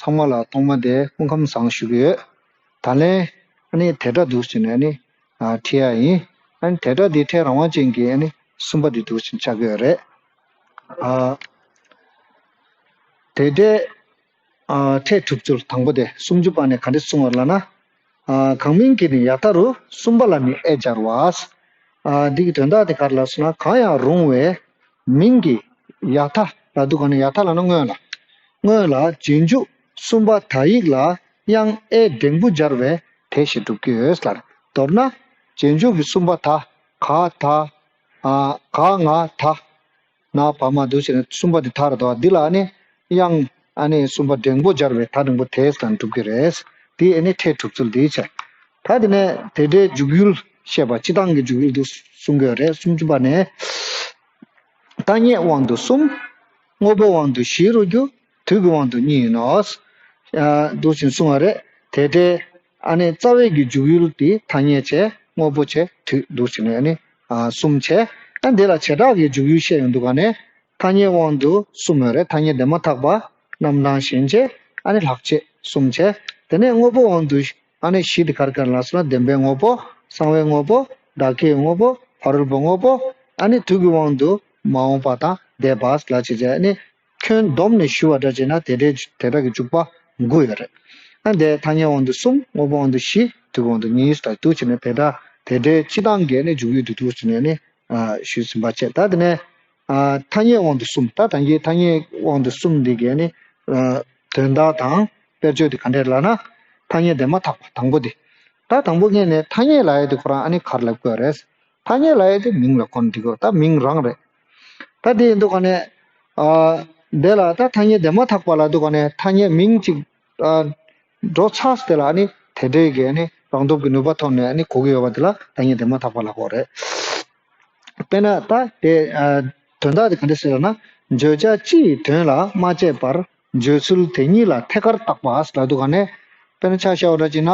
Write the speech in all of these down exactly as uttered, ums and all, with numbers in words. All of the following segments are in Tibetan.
ཐོག་མ་ལ་ཐོག་མ་དེ་སྐུ་ཁམས་བཟང་ཞུ་གི་ཡོད། ད་ལན་ཨ་ནི་དེ་སྒྲ་འདུག་ཟེར་ནས་ཨ་ནི་ཨ་ཁྲིད་ཡ་ཡིན། ཨ་ནི་དེ་སྒྲ་འདི་ཕྲད་རང་དབང་ཅན་གྱི་ཨ་ནི་གསུམ་པ་འདི་འདུག་ཟེར་ནས་ཆགས་ཀྱི་ཡོད་རེད། ཨ་དེ་སྒྲའི་ཨ་ཕྲད་གྲུབ་ཚུལ་དང་པོ་དེ་སུམ་ཅུ་པ་ནས་ག་འདྲ་གསུངས་པ་ལབ་ན། ཨ་གང་མིང་གིས་ནི་ཡ་མཐའ་རུ། གསུམ་པ་ལ་ནི་ཨེ་སྦྱར་བ། ཨ་འདི་གི་དོན་དག་དེ་ག་རེ་ལབ་སོང་ན། གང་ཡང་རུང་བའི་མིང་གི་ཡ་མཐའ་ལབ་དུས་ག་ནས་ཡ་མཐའ་ལབ་ན་སྔོན་ལ། སྔོན་ལ་རྗེས་འཇུག་གསུམ་པ་ད་ཡིག་ལ་དབྱངས་ཨེ་འགྲེང་བུ་སྦྱར་བས་དེ་ཞེས་གྲུབ་ཀྱི་ཡོད་ལ། མདོར་ན་རྗེས་འཇུག་གི་གསུམ་པ་ད་ག་ད་ཨ་ག་ང་ད་ན་བ་མ་འདུག་ཟེར་ནས་གསུམ་པ་དེ་ད་རེད་དོ། འདི་ལ་ཨ་ནི་དབྱངས་ཨ་ནི་གསུམ་པ་འགྲེང་བུ་སྦྱར་བས་ད་འགྲེང་བུ་དེས་ལ་གྲུབ་ཀྱི་རེད། དེ་ཨ་ནི་ཕྲད་གྲུབ་ཚུལ་འདི་བྱས། ད་དེ་ནས་དེ་སྒྲའི་འཇུག་ཡུལ་བཤད་པ། སྤྱི་དང་གི་འཇུག་ཡུལ་འདུག་གསུང་གི་ཡོད་རེད། སུམ་ཅུ་པ་ནས། ཐ་སྙད་དབང་དུ་གསུམ། དངོས་པོའི་དབང་དུ་བཞི་རུ་འགྱུར། དུས་ཀྱི་དབང་དུ་གཉིས་ཡིན་ནོ། ཨ་འདུག་ཅིང་གསུང་བ་རེད། དེ་འདྲའི་ཨ་ནི་རྩ་བའི་གི་འཇུག་ཡུལ་དེ་ཐ་སྙད་བྱས། དངོས་པོ་བྱས། དུས་འདུག་ཅིང་ནས་ཨ་ནི་ཨ་གསུམ་བྱས། ཨ་འདི་ལ་བྱེ་བྲག་གི་འཇུག་ཡུལ་བཤད་ཡོང་དུས་ག་ནས་ཐ་སྙད་དབང་དུ་གསུམ་ཡོད་རེད། ཐ་སྙད་དེ་མ་ཐག་པ། རྣམ་གྲངས་གཞན་བྱས། ཨ་ནི་ལྷག་བཅས་གསུམ་བྱས། དེ་ནས་དངོས་པོའི་དབང་དུ་ཨ་ནི་བཞི་དེ་ག་རེ་ག་རེ་ལབ་སོང་ན། བདེན་པའི་དངོས་པོ། གསང་བའི་དངོས་པོ། བདག་བསྐྱེད་དངོས་པོ། ཕ་རོལ་པོའི་དངོས་པོ། ཨ་ནི་དུས་ཀྱི་དབང་དུ་མ་འོངས་པ་དང་འདས་པ་ལ་བྱེད་བྱས། ཨ་ནི་ཁྱོན་བསྡོམས་ནས་ཞུ་བ་འདྲ་བྱས་ན་དེ་འདྲའི་དེ་འདྲ་གི་འཇུག་པ་དགུ་ཡོད་རེད། ཨ་འདས་ཐ་སྙད་དབང་དུ་གསུམ། དངོས་པོའི་དབང་དུ་བཞི། དུས་ཀྱི་དབང་དུ་གཉིས་ལ་འདུག་བྱས་ནས་དེ་འདྲ་དེ་འདྲའི་སྤྱི་དང་གི་ཨ་ནི་འཇུག་ཡུལ་དུ་འདུག་བྱས་ནས་ཨ་ནི་ཨ་ཞུས་ཟིན་པ་བྱས། ད་དེ་ནས་ཨ་ཐ་སྙད་དབང་དུ་གསུམ། ད་ད་གིན་ཐ་སྙད་དབང་དུ་གསུམ་འདི་གའི་ནི་ཨ་དོན་དག་དང་དཔེར་བརྗོད་འདི་ག་འདྲས་ལབ་ན། ཐ་སྙད་དེ་མ་ཐག་པ་དང་པོ་འདི། ད་དང་པོ་ངས་ནས་ཐ་སྙད་ལབ་ཡ་དེ་ཁོ་རང་ཨ་ནི་ག་རེ་ལབ་དགོས་རེད། ཐ་སྙད་ལབ་ཡ་དེ་མིང་ལ་གོ་ན་འགྲིག་གོ། ད་མིང་རང་རེད། ད་དེ་ཡིན་དུས་ག་ནས་ཨ་དེ་ལ་ད་ཐ་སྙད་དེ་མ་ཐག་པ་ལབ་དུས་ག་ནས་ཐ་སྙད་མིང་གཅིག་ཨ་འགྲོ་ཚར་དེ་ལ་ཨ་ནི་དེ་འདྲའི་གི་ཨ་ནི་རང་སྟོབས་ཀྱི་ནུས་པ་ཐོག་ནས་ཨ་ནི་གོ་གི་ཡོད་པ་དེ་ལ་ཐ་སྙད་དེ་མ་ཐག་པ་ལབ་དགོས་རེད། དཔེར་ན་ད་དེ་ཨ་དོན་དག་དེ་ག་འདྲ་ཟེར་ལབ་ན། བརྗོད་བྱ་སྤྱི་ཡི་དོན་ལ་མ་དཔྱད་པར་བརྗོད་ཚུལ་དེ་ཉིད་ལ་ཐད་ཀར་བརྟག་པ་ལབ་དུས་ག་ནས། དཔེར་ན་ཆ་བཞག་པ་འདྲ་བྱས་ན།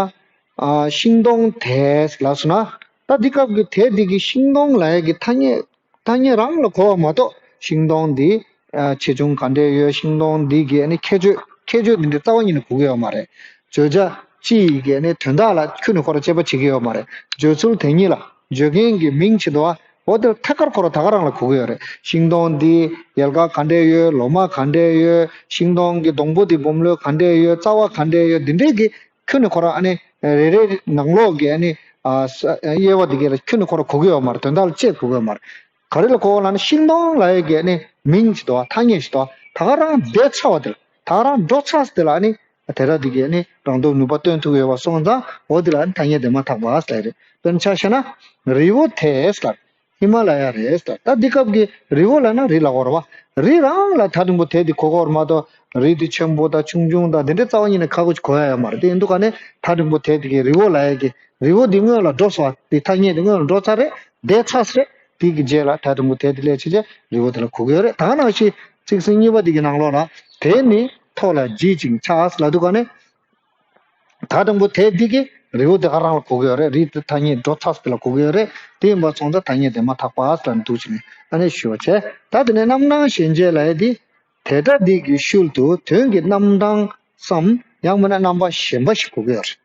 ཨ་ཤིང་སྡོང་དེ་ལབ་སོང་ན། ད་འདི་སྐབས་ཀྱི་དེ་འདི་གི་ཤིང་སྡོང་ལབ་ཡ་གི་ཐ་སྙད་ཐ་སྙད་རང་ལ་གོ་བ་མ་གཏོགས། ཤིང་སྡོང་འདི་ཨ་ཆེ་ཆུང་ག་འདྲས་ཡོད། ཤིང་སྡོང་འདི་གི་ཨ་ནི་ཁྱད་ཆོས་ཁྱད་ཆོས་འདི་འདྲའི་རྩ་བ་ཉིད་ནས་གོ་གི་ཡོད་མ་རེད། བརྗོད་བྱ་སྤྱི་ཡི་གི་ཨ་ནི་དོན་དག་ལ་ཁྱོན་ནས་ཁོ་རང་དཔྱད་པ་བྱེད་ཀྱི་ཡོད་མ་རེད། བརྗོད་ཚུལ་དེ་ཉིད་ལ་བརྗོད་མཁན་གྱི་མིང་བྱེད་དོ། འོ་དེ་ཐད་ཀར་ཁོ་རང་ད་ག་རང་ལ་གོ་གི་ཡོད་རེད། ཤིང་སྡོང་འདི་ཡལ་ག་ག་འདྲས་ཡོད། ལོ་མ་ག་འདྲས་ཡོད། ཤིང་སྡོང་གི་སྡོང་པོ་འདི་སྦོམ་ལོས་ག་འདྲས་ཡོད། རྩ་བ་ག་འདྲས་ཡོད། འདི་འདྲས་ཀྱི་ཁྱོན་ནས་ཁོ་རང་ཨ་ནི་རེ་རེ་ནང་ལོགས་ཀྱི་ཨ་ནི་ཨ་ས་དབྱེ་བ་འདི་གས་ལ་ཁྱོན་ནས་ཁོ་རང་གོ་གི་ཡོད་མ་རེད། དོན་དག་ལ་དཔྱད་གོ་གི་ཡོད་མ་རེད། ག་རེ་ལ་གོ་བ་ལབ་ན། ཤིང་སྡོང་ལབ་ཡས་ཀྱི་ཨ་ནི་མིང་ཅིག་འདུག་བ། ཐ་སྙད་ཅིག་འདུག་བ། ད་ག་རང་བསྡད་ཚར་བ་དེ་ལ། ད་ག་རང་འགྲོ་ཚར་དེ་ལ་ཨ་ནི་དེ་ར་འདི་གས་ཨ་ནི་རང་སྟོབས་ནུས་པ་སྟོན་ཐུབ་ཡོད་པ་སོང་ཙང་འོ་དེ་ལ་ཨ་ནི་ཐ་སྙད་དེ་མ་ཐག་པ་ཟེར་རེད། དཔེར་ན་ཆ་བཞག་ན་རི་བོ་དེ་ཟེར། ཧི་མ་ལ་ཡ་རེད་ཟེར། ད་འདི་སྐབས་ཀྱི་རི་བོ་ལབ་ན་རི་ལ་གོ་ར་བ། རི་རང་ལ་ད་རིང་པོ་དེ་འདི་གོ་གོ་ར་མ་གཏོགས་རི་འདི་ཆེན་པོ་དང་ཆུང་ཆུང་དང་འདི་འདྲའི་རྩ་བ་ཉིད་ནས་ཁ་གོ་ཅིག་གོ་ཡ་ཡོད་མ་རེད། དེ་ཡིན་དུས་ག་ནས་ད་རིང་པོ་དེ་འདི་གས་རི་བོ་ལབ་ཡས་ཀྱི་རི་བོ་འདི་སྔོན་ལ་འགྲོ་སོང་བ། འདི་ཐ་སྙད་འདི་སྔོན་ལ་འགྲོ་ཚར་རེད། བསྡད་ཚར་རེད། དེ་གི་རྗེས་ལ་ད་དུང་དེ་དེ་ལས་ཕྱི་རྗེས་རི་བོ་དེ་ལ་གོ་གི་ཡོད་རེད། ད་ནང་བཞིན་ཚིག་ཟིན་གཉིས་པ་དེ་གི་ནང་ལོགས་ལ་དེ་ནི་ཐོག་ལ་བརྗིད་ཅིང་ཆགས་ལབ་དུས་ག་ནས། ད་དུང་དེ་དེ་གི་རི་བོ་དེ་ག་རང་ལ་གོ་གི་ཡོད་རེད། རི་དེ་ཐ་སྙད་འགྲོ་ཚར་དེ་ལ་གོ་གི་ཡོད་རེད། དེ་ཡིན་པ་སོང་ཙང་ཐ་སྙད་དེ་མ་ཐག་པ་ལ་འདུག་ཅིག་ནས་ཨ་ནི་ཞུ་བ་བྱས། ད་དེ་ནས་རྣམ་གྲངས་ཞེན་བྱེད་ལབ་ཡས་དེ། དེ་སྒྲ་འདི་གི་ཤུལ་དུ་དོན་གྱི་རྣམ་གྲངས་སམ་ཡང་མིན་ན་རྣམ་པ་གཞན་པ་ཞིག་གོ་གི་ཡོད་རེད།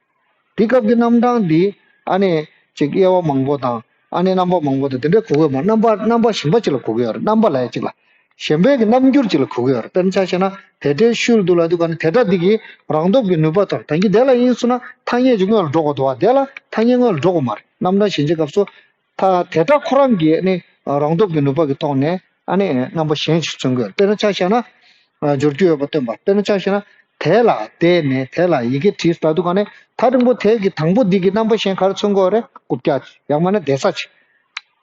འདི་སྐབས་ཀྱི་རྣམ་གྲངས་འདི་ཨ་ནི་ཅིག་དབྱེ་བ་མང་པོ་དང་ཨ་ནི་རྣམ་པ་མང་པོ་དང་དེ་འདྲའི་གོ་གི་ཡོད་མ་རེད། རྣམ་པ་རྣམ་པ་གཞན་པ་ཅིག་ལ་གོ་གི་ཡོད་རེད། རྣམ་པ་ལབ་ཡ་ཅིག་ལ་གཞན་པའི་གི་རྣམ་འགྱུར་ཅིག་ལ་གོ་གི་ཡོད་རེད། དཔེར་ན་ཆ་བཞག་ན་དེ་སྒྲའི་ཤུལ་དུ་ལབ་དུས་ག་ནས་དེ་སྒྲ་འདི་གི་རང་སྟོབས་ཀྱི་ནུས་པ་དང་ད་གིན་དེ་ལ་ཡིན་སོང་ན་ཐ་སྙད་ཅིག་སྔོན་ལ་འགྲོ་དགོས་འདུག་བ། དེ་ལ་ཐ་སྙད་སྔོན་ལ་འགྲོ་དགོས་མ་རེད། རྣམ་གྲངས་ཞེན་བྱེད་སྐབས་སུ། ད་དེ་སྒྲ་ཁོ་རང་གི་ནི་རང་སྟོབས་ཀྱི་ནུས་པ་གི་ཐོག་ནས་ཨ་ནི་རྣམ་པ་གཞན་ཞིག་མཚོན་དགོས། དཔེར་ན་ཆ་བཞག་ན། སྦྱོར་རྒྱུ་ཡོད་པ་སྟོན་པ། དཔེར་ན་ཆ་བཞག་ན། དེ་ལ་བསྡད་ནས་དེ་ལ་ཡི་གེ་བྲིས་ལབ་དུས་ག་ནས་ད་རིང་པོ་དེ་གི་དང་པོ་འདི་གི་རྣམ་པ་གཞན་ག་རེ་མཚོན་དགོས་རེད། རྐུབ་བཀྱག་ཅིག་ཡང་མིན་ན་བསྡད་ས་ཅིག་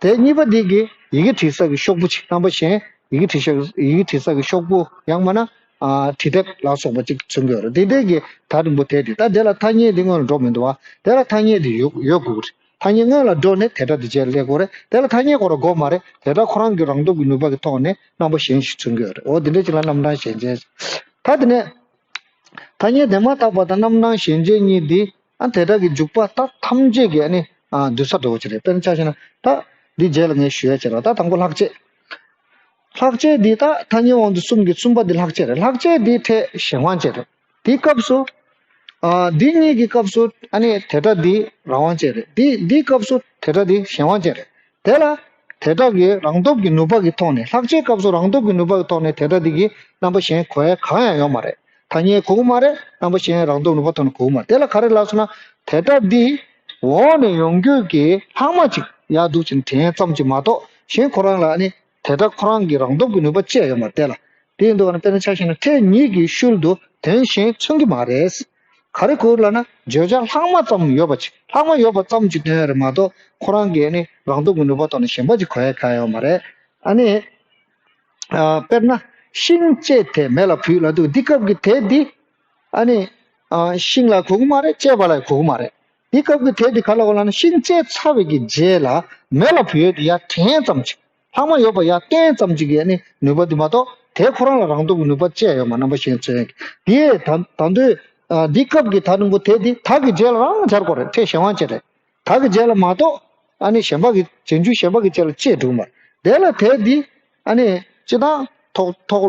དེ་གཉིས་པ་འདི་གི་ཡི་གེ་བྲིས་ས་གི་ཤོག་བུ་ཅིག་རྣམ་པ་གཞན་ཡི་གེ་བྲིས་ཤག་ཡི་གེ་བྲིས་ས་གི་ཤོག་བུ་ཡང་མིན་ན་ཨ་བྲིས་དེབ་ལ་སོགས་པ་ཅིག་མཚོན་དགོས་རེད། དེ་འདྲའི་གི་ད་རིང་པོ་དེ་དེ་ད་དེ་ལ་ཐ་སྙད་འདི་སྔོན་ལ་འགྲོ་མི་འདུག་བ། དེ་ལ་ཐ་སྙད་འདི་ཡོད་ཡོད་དགོས་རེད། ཐ་སྙད་སྔོན་ལ་འགྲོ་ནས་དེ་སྒྲ་འདི་རྗེས་ལ་སླེབས་དགོས་རེད། དེ་ལ་ཐ་སྙད་ཁོ་རང་དགོས་མ་རེད། དེ་སྒྲ་ཁོ་རང་གི་རང་སྟོབས་ཀྱི་ནུས་པ་གི་ཐོག་ནས་རྣམ་པ་གཞན་ཞིག་མཚོན་གྱི་ཡོད་རེད། འོ་དེ་འདྲ་ཅིག་ལ་རྣམ་གྲངས་ཞེན་བྱེད། ད་དེ་ནས་ཐ་སྙད་དེ་མ་ཐག་པ་དང་རྣམ་གྲངས་ཞེན་བྱེད་གཉིས་འདི་ཨ་དེ་སྒྲ་གི་འཇུག་པ་ད་ཐམས་ཅད་ཀྱིས་ཨ་ནི་ཨ་འདུས་ས་འགྲོ་བ་ཅིག་རེད། དཔེར་ན་ཆ་བཞག་ན་ད་འདི་རྗེས་ལ་ངས་ཞུ་ཡ་བྱེད་རོགས། ད་དང་པོ་ལྷག་བཅས། ལྷག་བཅས་འདི་ད་ཐ་སྙད་དབང་དུ་གསུམ་གྱི་གསུམ་པ་འདི་ལྷག་བཅས་རེད། ལྷག་བཅས་འདི་ཕྲད་གཞན་དབང་བཅས་རེད། དེའི་སྐབས་སུ། ཨ། འདི་གཉིས་ཀྱི་སྐབས་སུ་ཨ་ནི་དེ་སྒྲ་འདི་རང་དབང་ཅན་རེད། འདི་འདིའི་སྐབས་སུ་དེ་སྒྲ་འདི་གཞན་དབང་ཅན་རེད། དེ་ལ་དེ་སྒྲ་གི་རང་སྟོབས་ཀྱི་ནུས་པ་གི་ཐོག་ནས། ལྷག་བཅས་སྐབས་སུ་རང་སྟོབས་ཀྱི་ནུས་པ་གི་ཐོག་ནས་དེ་སྒྲ་འདི་གི་རྣམ་པ་གཞན་གོ་ཡ་གང་ཡང་ཡོད་མ་རེད། ཐ་སྙད་གོ་གི་མ་རེད། རྣམ་པ་གཞན་རང་སྟོབས་ནུས་པ་ཐོག་ནས་གོ་གི་མ་རེད། དེ་ལ་ག་རེ་ལབ་སོང་ན། དེ་སྒྲ་འདི་འོག་ནས་ཡོང་རྒྱུ་གི་ལྷག་མ་ཅིག་ཡར་འདུག་ཅིང་དྲན་ཙམ་ཅིག་མ་གཏོགས། གཞན་ཁོ་རང་ལ་ཨ་ནི་དེ་སྒྲ་ཁོ་རང་གི་རང་སྟོབས་ཀྱི་ནུས་པ་ཅི་ཡང་ཡོད་མ་རེད། དེ་ལ་དེ་ཡིན་དུས་ཨ་ནི་དཔེར་ན་ཆ་བཞག་ན་ཕྲད་གཉིས་ཀྱི་ཤུལ་དུ་དོན་གཞན་མཚོན་གྱི་མ་རེད། ག་རེ་གོ་ལབ་ན། བརྗོད་བྱ་ལྷག་མ་ཙམ་ཡོད་པ་ཅིག་ལྷག་མ་ཡོད་པ་ཙམ་ཅིག་སྟོན་ཡ་རེད་མ་གཏོགས། ཁོ་རང་གི་ཨ་ནི་རང་སྟོབས་ཀྱི་ནུས་པ་ཐོག་ནས་གཞན་པ་ཅིག་གོ་ཡ་གང་ཡང་ཡོད་མ་རེད། ཨ་ནི། ཨ། དཔེར་ན། ཤིང་བཅད་དེ་མེ་ལ་ཕུལ་ལབ་དུས་འདི་སྐབས་ཀྱི་དེ་འདི། ཨ་ནི། ཨ། ཤིང་ལ་གོ་གི་མ་རེད། བཅད་པ་ལ་གོ་གི་མ་རེད། འདི་སྐབས་ཀྱི་དེ་འདི་ག་ལ་གོ་ལབ་ན། ཤིང་བཅད་ཚར་བའི་གི་རྗེས་ལ་མེ་ལ་ཕུལ་ཡ་དེ་ཡར་དྲན་ཙམ་ཅིག་ལྷག་མ་ཡོད་པ་ཡར་སྟོན་ཙམ་ཅིག་གི་ཨ་ནི་ནུས་པ་འདི་མ་གཏོགས། དེ་ཁོ་རང་ལ་རང་སྟོབས་ཀྱི་ནུས་པ་ཅི་ཡང་ཡོད་མ་རེད། རྣམ་པ་གཞན་མཚོན་ཡ་གི། དེ་ད་ད་དུང་། ཨ། འདི་སྐབས་ཀྱི་ད་དང་པོ་དེ་འདི་ད་གི་རྗེས་ལ་རང་སྦྱར་དགོས་རེད། ཕྲད་གཞན་དབང་ཅན་རེད། ད་གི་རྗེས་ལ་མ་གཏོགས། ཨ་ནི་གཞན་པ་གི་རྗེས་འཇུག་གཞན་པ་གི་རྗེས་ལ་བཅད་འགྲོ་གི་མ་རེད། དེ་ལ་དེ་འདི་ཨ་ནི་སྤྱིར་བཏང་ཐོག་ཐོག་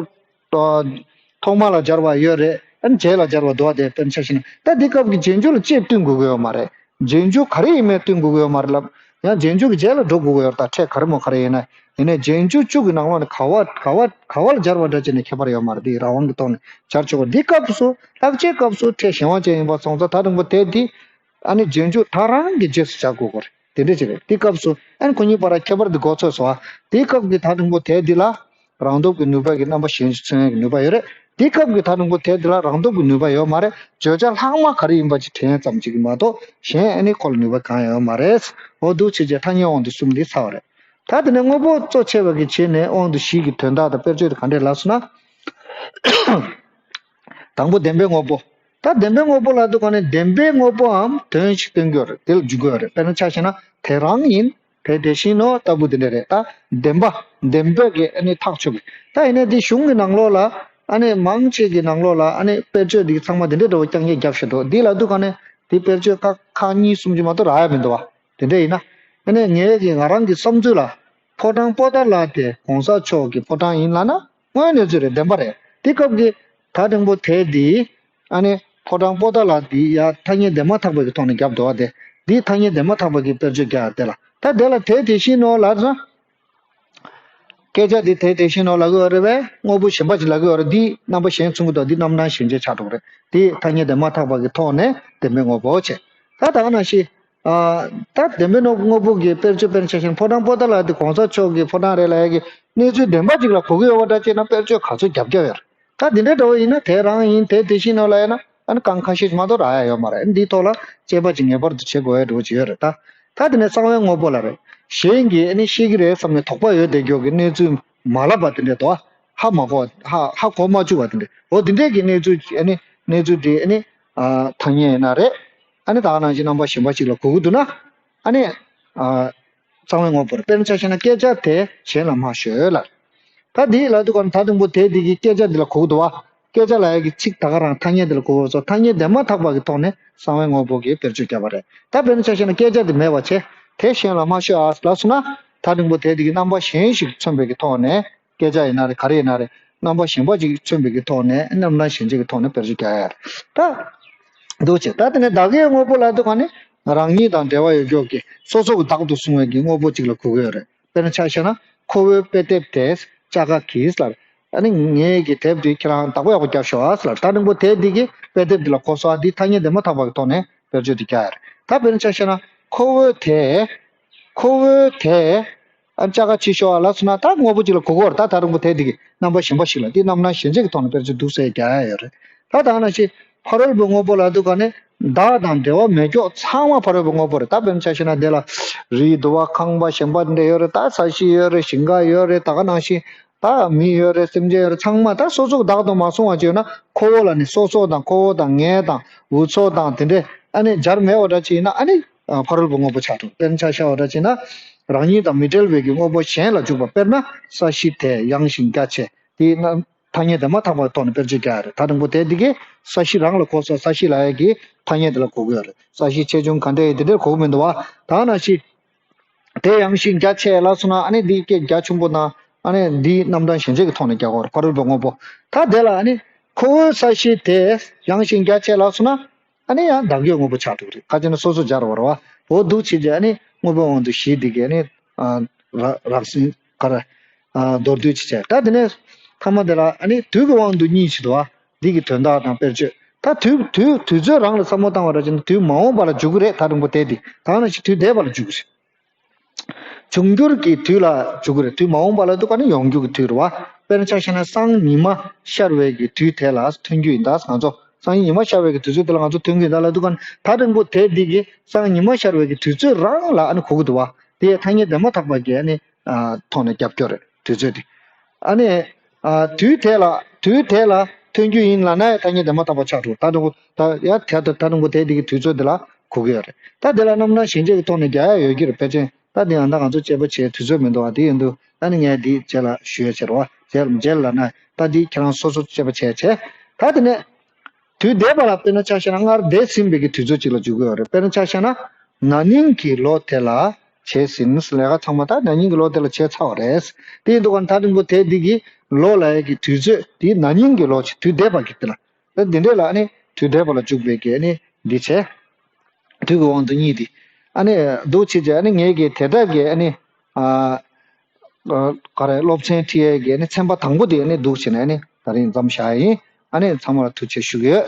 ཨ། ཐོག་མ་ལ་སྦྱར་བ་ཡོད་རེད། ཨ་ནི་རྗེས་ལ་སྦྱར་བ་འདུག་བ། དེ་དཔེར་ན་ཆ་བཞག་ན། ད་འདི་སྐབས་ཀྱི་རྗེས་འཇུག་ལ་བཅད་བསྟུན་དགོས་ཀྱི་ཡོད་མ་རེད། རྗེས་འཇུག་ག་རེ་ཡིན་མིན་བསྟུན་དགོས་ཀྱི་ཡོད་མ་རེད་ལབ། ཡང་རྗེས་འཇུག་གི་རྗེས་ལ་འགྲོ་དགོས་ཀྱི་ཡོད་རེད། ད་ཕྲད་ག་རེ་མོ་ག་རེ་ཡིན་ན། ཡིན་ནའི་རྗེས་འཇུག་བཅུ་གི་ནང་ལོགས་ནས་ག་བ་ག་བ་ག་བ་ལ་སྦྱར་བ་འདྲ་བྱས་ནས་ཁྱད་པར་ཡོད་མ་རེད། འདི་རང་དབང་གི་ཐོག་ནས་སྦྱར་ཆོག་གི། འདི་སྐབས་སུ་ལྷག་བཅས་སྐབས་སུ་ཕྲད་གཞན་དབང་ཅན་ཡིན་པ་སོང་ཙང་། ད་དང་པོ་དེ་འདི་ཨ་ནི་རྗེས་འཇུག་ད་རང་གི་རྗེས་སུ་བྱ་དགོས་ཀྱི་རེད། དེ་འདྲ་ཅིག་རེད། དེ་སྐབས་སུ་ཨ་ནི་ཁོ་གཉིས་བར་ཁྱད་པར་འདི་གོ་ཚོད་སོང་ཨ། དེའི་སྐབས་ཀྱི་ད་དང་པོ་དེ་འདི་ལ་རང་སྟོབས་ཀྱི་ནུས་པ་གི་རྣམ་པ་གཞན་ཞིག་མཚོན་ཡག་གི་ནུས་པ་ཡོད་རེད། དེའི་སྐབས་ཀྱི་ད་དང་པོ་དེ་འདི་ལ་རང་སྟོབས་ཀྱི་ནུས་པ་ཡོད་མ་རེད། བརྗོད་བྱ་ལྷག་མ་ག་རེ་ཡིན་པ་ཅིག་དྲན་ཙམ་ཅིག་གི་མ་གཏོགས། གཞན་ཨ་ནི་ཁོ་ལ་ནུས་པ་གང་ཡང་ཡོད་མ་རེད། འོ་འདུག་བྱས་རྗེས་ཐ་སྙད་དབང་དུ་གསུམ་འདི་ཚར་བ་རེད། ད་དེ་ནས་དངོས་པོ་གཙོ་ཆེ་བ་གི་བྱས་ནས་དབང་དུ་བཞི་གི་དོན་དག་དང་དཔེར་བརྗོད་དེ་ག་འདྲས་ལབ་སོང་ན། དང་པོ་བདེན་པའི་དངོས་པོ། ད་བདེན་པའི་དངོས་པོ་ལབ་དུས་ག་ནས་བདེན་པའི་དངོས་པོའམ་དོན་ཞིག་སྟོན་གྱི་ཡོད་རེད། དེ་ལ་འཇུག་གི་ཡོད་རེད། དཔེར་ན་ཆ་བཞག་ན་དེ་རང་ཡིན། དེ་དེ་བཞིན་ནོ་ལྟ་བུ་དེ་འདྲ་རེད། ད་བདེན་པ། བདེན་པ་གི་ཨ་ནི་ཐག་ཆོད་པའི། ད་ཡིན་ནའི་འདི་གཞུང་གི་ནང་ལོགས་ལ་ཨ་ནི་མང་ཆེ་གི་ནང་ལོགས་ལ་ཨ་ནི་དཔེར་བརྗོད་འདི་ཚང་མ་དེ་འདྲའི་འདྲ་བོ་རྐྱང་རྐྱང་རྒྱབ་བཞག་འདུག་འདི་ལབ་དུས་ག་ནས་འདི་དཔེར་བརྗོད་ཁ་ཁག་གཉིས་གསུམ་ཅིག་མ་གཏོགས་རག་ཡ་མི་འདུག་བ། དེ་འདྲ་ཡིན་ན། ཨ་ནི་ངས་ཀྱི་ང་རང་གི་བསམ་ཚུལ་ལ། ཕོ་བྲང་པོ་ཏཱ་ལ་དེ་གོང་ས་མཆོག་གི་ཕོ་བྲང་ཡིན་ལབ་ན། དངོས་གནས་ཚུལ་རེད། བདེན་པ་རེད། དེ་སྐབས་ཀྱི་ད་དང་པོ་དེ་འདི་ཨ་ནི་ཕོ་བྲང་པོ་ཏཱ་ལ་འདི་ཡ་ཐ་སྙད་འདས་མ་ཐག་པ་གི་ཐོག་ནས་རྒྱབ་འདུག་བ། དེ་འདི་ཐ་སྙད་འདས་མ་ཐག་པ་གི་དཔེར་བརྗོད་རྒྱག་ཡ་དེ་ལ། ད་དེ་ལ་དེ་དེ་བཞིན་ནོ་ལབ་ན། སྐད་ཆ་འདི་དེ་དེ་བཞིན་ནོ་ལབ་ཀྱི་ཡོད་རེད་པས། དངོས་པོ་གཞན་པ་ཞིག་ལབ་ཀྱི་ཡོད་རེད། འདི་རྣམ་པ་གཞན་མཚོན་གྱི་འདུག་འདི་རྣམ་གྲངས་གཞན་ཅན་ཆགས་འགྲོ་གི་རེད། འདི་ཐ་སྙད་འདས་མ་ཐག་པ་གི་ཐོག་ནས་བདེན་པའི་དངོས་པོ་བྱས། ད་ད་ག་ནང་བཞིན། ཨ། ད་བདེན་པའི་དངོས་པོ་གི་དཔེར་བརྗོད་དཔེར་ན་ཆ་བཞག་ན་ཕོ་བྲང་པོ་ཏཱ་ལ་དེ་གོང་ས་མཆོག་གི་ཕོ་བྲང་རེད་ལབ་ཡ་གི་གནས་ཚུལ་བདེན་པ་ཅིག་ལ་གོ་གི་ཡོད་པ་འདྲ་བྱས་ན་དཔེར་བརྗོད་ག་ཚོད་རྒྱབ་རྒྱབ་ཡོད་རེད། ད་འདི་འདྲའི་འདྲ་བོ་ཡིན་ན་དེ་རང་ཡིན། དེ་དེ་བཞིན་ནོ་ལབ་ཡ་ན་ཨ་ནི་རྐང་ཁ་ཤས་མ་གཏོགས་རག་ཡ་ཡོད་མ་རེད། འདིའི་ཐོག་ལ་དཔྱད་པ་ཅིག་ངེས་པར་དུ་བྱེད་དགོས་ཡ་འདྲ་བོ་ཅིག་ཡོད་རེད། ད་ད་དེ་ནས་གསང་བའི་དངོས་པོ་ལ་རེད། གཞན་གྱིས་ཨ་ནི་ཤེས་ཀྱི་རེད་བསམ་ནས་དོགས་པ་ཡོད་བསྡད་རྒྱུ་གི་གནས་ཚུལ་མ་ལབ་པ་དེ་འདྲས་དོ། ཧ་མ་གོ། ཧ་ཧ་གོ་མ་བཅུག་པ་དེ་འདྲས། འོ་དེ་འདྲས་ཀྱི་གནས་ཚུལ་ཨ་ནི་གནས་ཚུལ་དེ་ཨ་ནི་ཨ་ཐ་སྙད་ཡིན་ན་རེད། ཨ་ནི་ད་ག་ནང་བཞིན་རྣམ་པ་གཞན་པ་ཞིག་ལ་གོ་གི་འདུག་ན། ཨ་ནི། ཨ། གསང་བའི་དངོས་པོ་རེད། དཔེར་ན་ཆ་བཞག་ན་སྐད་ཆ་དེ་གཞན་ལ་མ་ཤོད་ལབ། ད་འདི་ལབ་དུས་ག་ནས་ད་དང་པོ་དེ་འདི་གི་སྐད་ཆ་འདི་ལ་གོ་གི་འདུག་བ། སྐད་ཆ་ལབ་ཡ་གི་ཚིག་ད་ག་རང་ཐ་སྙད་འདི་ལ་གོ་གི་ཡོད་སོ། ཐ་སྙད་འདས་མ་ཐག་པ་གི་ཐོག་ནས་གསང་བའི་དངོས་པོ་གི་དཔེར་བརྗོད་བརྒྱབ་པ་རེད། ད་དཔེར་ན་ཆ་བཞག་ན་སྐད་ཆ་འདི་མེད་པ་བྱས། དེ་གཞན་ལ་མ་ཤོད་ཨ་ལབ་སོང་ན། ད་དང་པོ་དེ་འདི་གི་རྣམ་པ་གཞན་ཞིག་མཚོན་པའི་གི་ཐོག་ནས། སྐད་ཆ་ཡིན་ན་རེད། ག་རེ་ཡིན་ན་རེད། རྣམ་པ་གཞན་པ་ཅིག་མཚོན་པའི་གི་ཐོག་ནས་རྣམ་གྲངས་གཞན་ཅིག་གི་ཐོག་ནས་དཔེར་བརྗོད་རྒྱག་ཡ་རེད། ད། འདུག་བྱས། ད་དེ་ནས་བདག་གི་དངོས་པོ་ལབ་དུས་ག་ནས་རང་ཉིད་དང་འབྲེལ་བ་ཡོད་རྒྱུ་གི་སོ་སོ་གི་བདག་ཏུ་བཟུང་བའི་གི་དངོས་པོ་ཅིག་ལ་གོ་གི་ཡོད་རེད། དཔེར་ན་ཆ་བཞག་ན་ཁོ་བོའི་དཔེ་དེབ་དེ་ལྕགས་ཁ་གིས་ལབ། ཨ་ནི་ངའི་གི་དེབ་དེ་ཁྱེད་རང་བདག་པོ་ཡག་པོ་རྒྱབ་ཤོག་ཨ་ལབ། ད་དང་པོ་དེབ་འདི་གི་དཔེ་དེབ་འདི་ལ་གོ་སོང་ཨ། འདི་ཐ་སྙད་འདས་མ་ཐག་པ་གི་ཐོག་ནས་དཔེར་བརྗོད་འདི་རྒྱག་ཡ་རེད། ད་དཔེར་ན་ཆ་བཞག་ན་ཁོ་བོའི་དེ། ཁོ་བོའི་དེ། ཨ་ལྕགས་ཁ་ཕྱིས་ཤོག་ཨ་ལབ་སོང་ན་ད་དངོས་པོ་ཅིག་ལ་གོ་གི་ཡོད་རེད། ད་ད་དང་པོ་དེ་འདི་གི་རྣམ་པ་གཞན་པ་ཞིག་ལ་འདི་རྣམ་གྲངས་གཞན་ཅིག་གི་ཐོག་ནས་དཔེར་བརྗོད་འདུག་སེ་རྒྱག་ཡ་ཡོད་རེད། ད་ད་ག་ནང་བཞིན་ཕ་རོལ་པོའི་དངོས་པོ་ལབ་དུས་ག་ནས་བདག་དང་འབྲེལ་བ་མེད་ཀྱོག་ཚང་མ་ཕ་རོལ་པོའི་དངོས་པོ་རེད། ད་དཔེར་ན་ཆ་བཞག་ན་དེ་ལ་རི་དུ་བ་ཁང་པ་གཞན་པ་འདྲ་ཡོད་རེད། ད་ས་གཞི་ཡོད་རེད། ཞིང་ཁ་ཡོད་རེད། ད་ག་ནང་བཞིན་ད་མི་ཡོད་རེད། སེམས་ཅན་ཡོད་རེད། ཚང་མ་ད་སོ་སོ་གི་བདག་ཏུ་མ་བཟུང་བ་བྱས་ན་ཁོ་བོ་ལ་ནི་སོ་སོ་དང་ཁོ་བོ་དང་ངའི་དང་འུ་ཚོ་དང་དེ་འདྲས་ཨ་ནི་སྦྱར་མེད་པ་འདྲ་ཅིག་ཡིན་ན་ཨ་ནི། ཨ། ཕ་རོལ་པོ་དངོས་པོ་ཆགས་འགྲོ། དཔེར་ན་ཆ་བཞག་པ་འདྲ་བྱས་ན། རང་ཉིད་དང་མི་འབྲལ་བའི་གི་དངོས་པོ་གཞན་ལ་འཇུག་པ། དཔེར་ན་ས་གཞི་དེ་ཡངས་ཤིང་རྒྱ་ཆེ། དེས་ན་ཐ་སྙད་དེ་མ་ཐག་པའི་ཐོག་ནས་དཔེར་བརྗོད་རྒྱག་ཡ་རེད། ད་དང་པོ་དེ་འདི་གས་ས་གཞི་རང་ལ་གོ་སོང་། ས་གཞི་ལབ་ཡ་གི་ཐ་སྙད་དེ་ལ་གོ་གི་ཡོད་རེད། ས་གཞི་ཆེ་ཆུང་ག་འདྲ་ཡིན་དེ་འདྲར་གོ་གི་མི་འདུག་བ། ད་ནང་བཞིན་དེ་ཡངས་ཤིང་རྒྱ་ཆེ་ལབ་སོང་ན་ཨ་ནི་འདི་སྐད་རྒྱ་ཆེན་པོ་དང་ཨ་ནི་འདི་རྣམ་གྲངས་གཞན་ཆེ་གི་ཐོག་ནས་རྒྱག་གི་ཡོད་རེད། ཕ་རོལ་པོའི་དངོས་པོ། ད་དེ་ལ་ཨ་ནི། ཁོ་བོའི་ས་གཞི་དེ་ཡངས་ཤིང་རྒྱ་ཆེ་ལ་སོང་ན། ཨ་ནི་ཡང་བདག་གི་དངོས་པོ་ཆགས་འགྲོ་གི་རེད། ཁ་ཅིག་ན་སོ་སོ་སྦྱར་བ་རེད་བ། འོ་འདུག་བྱེད་ཀྱི་ཨ་ནི་དངོས་པོའི་དབང་དུ་གཞི་འདི་གས་ནི་ཨ་ར་རགས་ཟིན་ག་རེ་ཨ་མདོར་བསྡུས་བྱེད་བྱས། ད་དེ་ནས་ཐ་མ་དེ་ལ་ཨ་ནི་དུས་ཀྱི་དབང་དུ་གཉིས་བྱེད་དོ་བ། འདི་གི་དོན་དག་དང་དཔེར་བརྗོད། ད་དུས་དུས་དུས་ཚོད་རང་ལ་བསམ་བློ་བཏང་བ་ར་བྱས་ན་དུས་མ་འོངས་པ་ལ་འཇུག་གི་རེད། ད་རིང་པོ་དེ་འདི་ད་ནང་བཞིན་དུས་འདས་པ་ལ་འཇུག་གི་རེད། འབྱུང་འགྱུར་གྱི་དུས་ལ་འཇུག་གི་རེད། དུས་མ་འོངས་པ་ལ་འདུག་ག་ནི་ཡོང་འགྱུར་གྱི་དུས་རེད་བ། དཔེར་ན་ཆ་བཞག་ན་སང་ཉི་མ་ཤར་བའི་གི་དུས་དེ་ལ་ཐོན་རྒྱུ་ཡིན་ད། ང་ཚོ་སང་ཉིན་ཉི་མ་ཤར་བའི་གི་དུས་ཚོད་དེ་ལ་ང་ཚོ་ཐོན་རྒྱུ་ཡིན་ད་ལ་འདུག་ག་ནི་ད་རིང་པོ་དེ་འདི་གི་སང་ཉིན་ཉི་མ་ཤར་བའི་གི་དུས་ཚོད་རང་ལ་ཨ་ནི་གོ་གི་འདུག་བ། དེ་ཡང་ཐ་སྙད་འདས་མ་ཐག་པ་གི་ཨ་ནི་ཐོག་ནས་རྒྱབ་སྐྱོར་རེད། དུས་ཚོད་དེ། ཨ་ནི། ཨ་དུས་དེ་ལ་དུས་དེ་ལ་ཐོན་རྒྱུ་ཡིན་ལབ་ན་ཡང་ཐ་སྙད་འདས་མ་ཐག་པ་ཆགས་འགྲོ། ད་དུང་ད་ཡ་དེ་ད་ད་དུང་དེ་དེ་གི་དུས་ཚོད་དེ་ལ་གོ་གི་ཡོད་རེད། ད་དེ་ལ་རྣམ་གྲངས་གཞན་ཆ་གི་ཐོག་ནས་རྒྱག་ཡ་ཡོད་ཀྱི་རེད། ཕལ་ཆེར་ད་དེ་ཡང་ད་ང་ཚོ་དཔྱད་པ་བྱེད་དུས་ཚོད་མི་འདུག་བ། དེ་ཡིན་དུས་ད་ནི་ངས་འདི་རྗེས་ལ་ཞུ་ཡ་བྱེད་རོགས། རྗེས་ལ་རྗེས་ལ་ལབ་ན་ད་འདི་ཁྱེད་རང་སོ་སོ་དཔྱད་པ་བྱས་བྱས། ད་དེ་ནས། དུས་འདས་པ་ལ་དཔེར་ན་ཆ་བཞག་ན་སྔར་འདས་ཟིན་པའི་གི་དུས་ཚོད་ཅིག་ལ་འཇུག་གི་ཡོད་རེད། དཔེར་ན་ཆ་བཞག་ན་ན་ནིང་གི་ལོ་དེ་ལ་བྱས་ཟིན། ལས་ཀ་ཚང་མ་ད་ན་ནིང་གི་ལོ་དེ་ལ་བྱས་ཚར་བ་རེད། དེ་ཡིན་དུས་ག་ད་རིང་པོ་དེ་འདི་གི་ལོ་ལ་ཡ་གི་དུས་ཚོད་དེ་ན་ནིང་གི་ལོ་ཅིག་དུས་འདས་པ་གི་དེ་ལ། ད་འདི་འདྲས་ལ་ཨ་ནི་དུས་འདས་པ་ལ་འཇུག་པའི་གི་ཨ་ནི་འདི་བྱས། དུས་ཀྱི་དབང་དུ་གཉིས་དེ། ཨ་ནི་འདུག་བྱེད་ཀྱི་ཨ་ནི་ངས་གི་དེ་ལྟར་གི་ཨ་ནི་ཨ། ག་རེ་སློབ་ཚན་ཁྲིད་ཡས་ཀྱི་ནི་ཚན་པ་དང་པོ་དེ་ནི་འདུག་བྱས་ནས་ནི་ད་རིང་མཚམས་བཞག་ཡིན། ཨ་ནི་ཚང་མ་ལ་ཐུགས་རྗེ་ཆེ་ཞུ་གི་ཡོད།